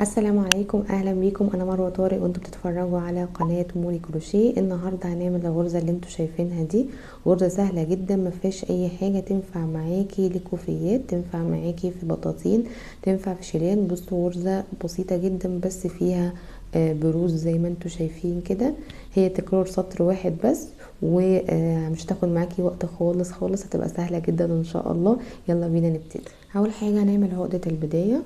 السلام عليكم، اهلا بيكم. انا مروه طارق وانتوا بتتفرجوا على قناة موري كروشيه. النهارده هنعمل الغرزه اللي انتوا شايفينها دي، غرزه سهلة جدا ما فيهاش اي حاجة، تنفع معاكي لكوفيات، تنفع معاكي في بطاطين، تنفع في شيلان. بصوا غرزه بسيطة جدا بس فيها بروز زي ما انتوا شايفين كده. هي تكرار سطر واحد بس ومش هتاخد معاكي وقت خالص خالص، هتبقى سهلة جدا ان شاء الله. يلا بينا نبتدي. اول حاجة هنعمل عقده البداية،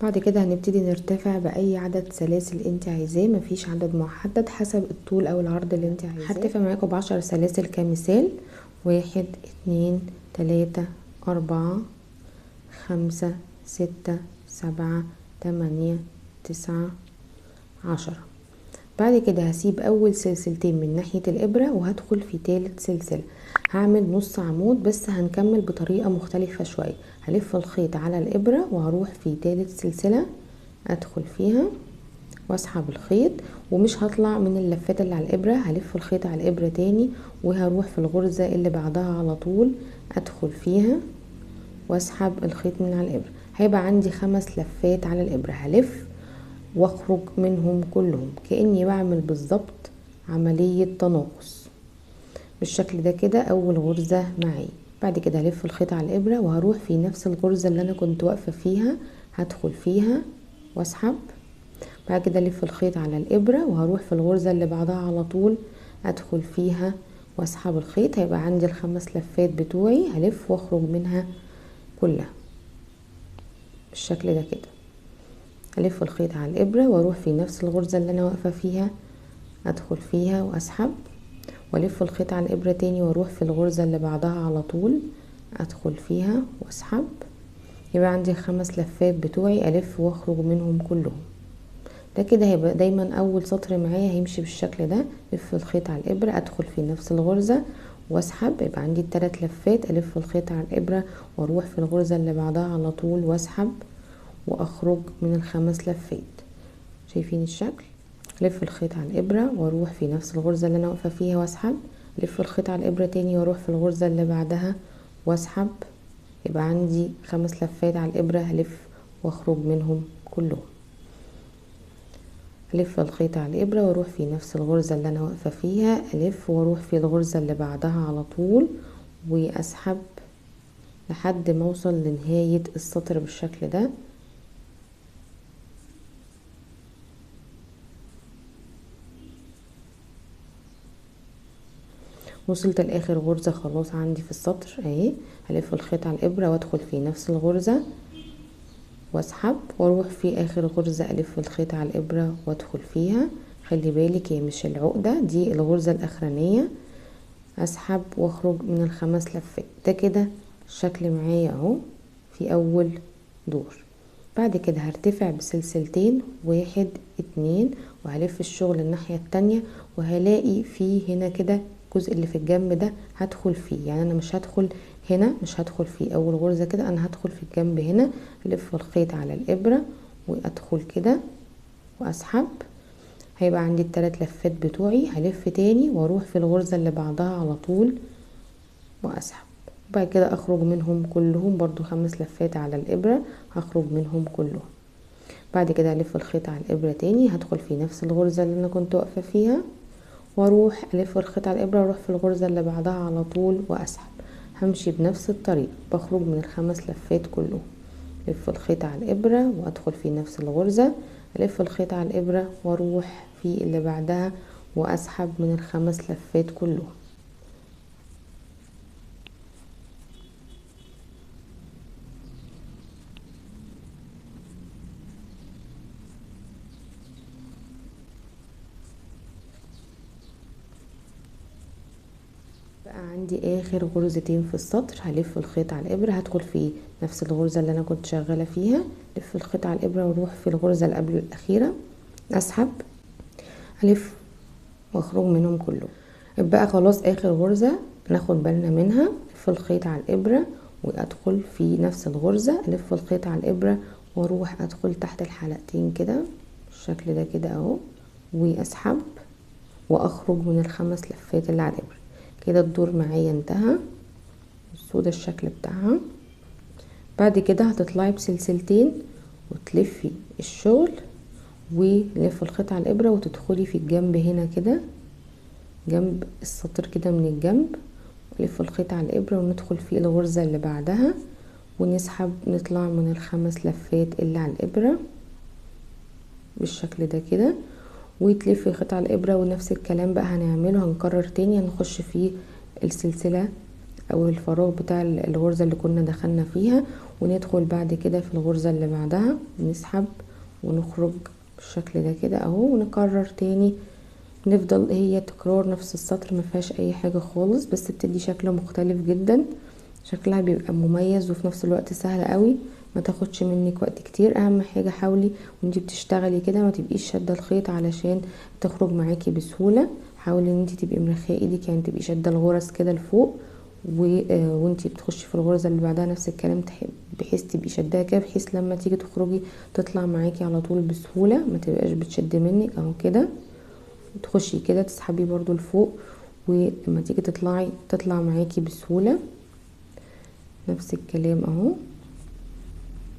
بعد كده هنبتدي نرتفع باي عدد سلاسل انت عايزاه، مفيش عدد محدد حسب الطول او العرض اللي انت عايزاه. هرتفع معاكم ب10 سلاسل كمثال، 1 2 3 4 5 6 7 8 9 10. بعد كده هسيب اول سلسلتين من ناحية الابرة وهدخل في تالت سلسلة، هعمل نص عمود بس هنكمل بطريقة مختلفة شوية. هلف الخيط على الابرة وهروح في تالت سلسلة ادخل فيها واسحب الخيط، ومش هطلع من اللفات اللي على الابرة، هلف الخيط على الابرة تاني وهروح في الغرزة اللي بعدها على طول ادخل فيها واسحب الخيط من على الابرة. هيبقى عندي 5 لفات على الابرة، هلف واخرج منهم كلهم كأني بعمل بالظبط عملية تناقص بالشكل ده كده. اول غرزة معايا. بعد كده هلف الخيط على الابرة وهروح في نفس الغرزة اللي انا كنت واقفة فيها، هدخل فيها واسحب. بعد كده الف الخيط على الابرة وهروح في الغرزة اللي بعدها على طول ادخل فيها واسحب الخيط. هيبقى عندي ال5 لفات بتوعي، هلف واخرج منها كلها بالشكل ده كده. الف الخيط على الابرة واروح في نفس الغرزة اللي انا واقفة فيها ادخل فيها واسحب، والف الخيط على الابرة تاني واروح في الغرزة اللي بعدها على طول ادخل فيها واسحب. يبقى عندي 5 لفات بتوعي، الف واخرج منهم كلهم. ده كده هيبقى دايما اول سطر معايا هيمشي بالشكل ده. الف الخيط على الابرة ادخل في نفس الغرزة واسحب، يبقى عندي 3 لفات. الف الخيط على الابرة واروح في الغرزة اللي بعدها على طول واسحب واخرج من ال5 لفات. شايفين الشكل؟ الف الخيط على الابرة واروح في نفس الغرزة اللي انا واقفة فيها واسحب، الف الخيط على الابرة تاني واروح في الغرزة اللي بعدها واسحب. يبقى عندي 5 لفات على الابرة، هلف واخرج منهم كلهم. الف الخيط على الابرة واروح في نفس الغرزة اللي انا واقفة فيها، الف واروح في الغرزة اللي بعدها على طول واسحب لحد ما اوصل لنهاية السطر بالشكل ده. وصلت لاخر غرزة خلاص عندي في السطر اهي. هلف الخيط على الابرة وادخل في نفس الغرزة واسحب، واروح في اخر غرزة الف الخيط على الابرة وادخل فيها. خلي بالك هي مش العقدة دي، الغرزة الاخرانية. اسحب واخرج من ال5 لفات. ده كده الشكل معايا اهو في اول دور. بعد كده هرتفع بسلسلتين، 1 2، وهلف الشغل الناحية التانية، وهلاقي فيه هنا كده الجزء اللي في الجنب ده هدخل فيه. يعني انا مش هدخل هنا، مش هدخل في اول غرزة كده، انا هدخل في الجنب هنا. الف الخيط على الابرة وادخل كده واسحب. هيبقى عندي ال3 لفات بتوعي. هلف تاني واروح في الغرزة اللي بعدها على طول واسحب. بعد كده اخرج منهم كلهم برضو 5 لفات على الابرة، هخرج منهم كلهم. بعد كده الف الخيط على الابرة تاني، هدخل في نفس الغرزة اللي انا كنت واقفة فيها واروح الف الخيط على الابرة واروح في الغرزة اللي بعدها على طول واسحب. همشي بنفس الطريقة، بخرج من ال5 لفات كلهم. الف الخيط على الابرة وادخل في نفس الغرزة، الف الخيط على الابرة واروح في اللي بعدها واسحب من ال5 لفات كلهم. بقى عندي اخر غرزتين في السطر. هلف الخيط على الابره، هدخل في نفس الغرزه اللي انا كنت شغالة فيها، الف الخيط على الابره واروح في الغرزه اللي قبل الاخيرة، اسحب، الف واخرج منهم كلهم. بقى خلاص اخر غرزه ناخد بالنا منها. الف الخيط على الابره وادخل في نفس الغرزه، الف الخيط على الابره واروح ادخل تحت الحلقتين كده بالشكل ده كده اهو، واسحب واخرج من ال5 لفات اللي على الابره. كده الدور معايا انتهى. بصوا ده الشكل بتاعها. بعد كده هتطلعي بسلسلتين وتلفي الشغل ولف الخيط على الابرة وتدخلي في الجنب هنا كده، جنب السطر كده من الجنب، ولف الخيط على الابرة وندخل في الغرزة اللي بعدها ونسحب، نطلع من الخمس لفات اللي على الابرة بالشكل ده كده، وتلفي الخيط على الابرة. ونفس الكلام بقى هنعمله، هنكرر تاني، هنخش في السلسلة او الفراغ بتاع الغرزة اللي كنا دخلنا فيها، وندخل بعد كده في الغرزة اللي بعدها، نسحب ونخرج بالشكل ده كده اهو، ونكرر تاني. نفضل هي تكرار نفس السطر، ما فيهاش اي حاجة خالص، بس بتدي شكل مختلف جدا، شكلها بيبقى مميز وفي نفس الوقت سهل قوي، ما تاخدش منك وقت كتير. اهم حاجة حاولي وانتي بتشتغلي كده ما تبقيش شادة الخيط علشان تخرج معاكي بسهولة. حاولي ان انتي تبقي مرخيه ايدك، يعني تبقي شادة الغرز كده لفوق، وانتي بتخشي في الغرزة اللي بعدها نفس الكلام، بحيث تبقي شداها كده، بحيث لما تيجي تخرجي تطلع معاكي على طول بسهولة، ما تبقاش بتشد منك اهو كده. تخشي كده تسحبي برضو لفوق، ولما تيجي تطلعي تطلع معاكي بسهولة. نفس الكلام اهو،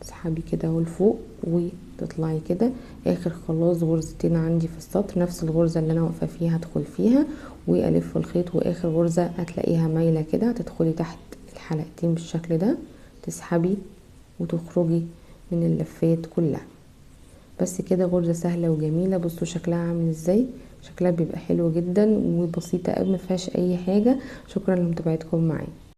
تسحبي كده اهو لفوق وتطلعي كده. اخر خلاص غرزتين عندي في السطر، نفس الغرزة اللي انا واقفة فيها هدخل فيها والف الخيط، واخر غرزة هتلاقيها مايلة كده، هتدخلي تحت الحلقتين بالشكل ده، تسحبي وتخرجي من اللفات كلها. بس كده غرزة سهلة وجميلة. بصوا شكلها عامل ازاي، شكلها بيبقى حلو جدا وبسيطة قوي، ما فيهاش اي حاجة. شكرا لمتابعتكم معايا.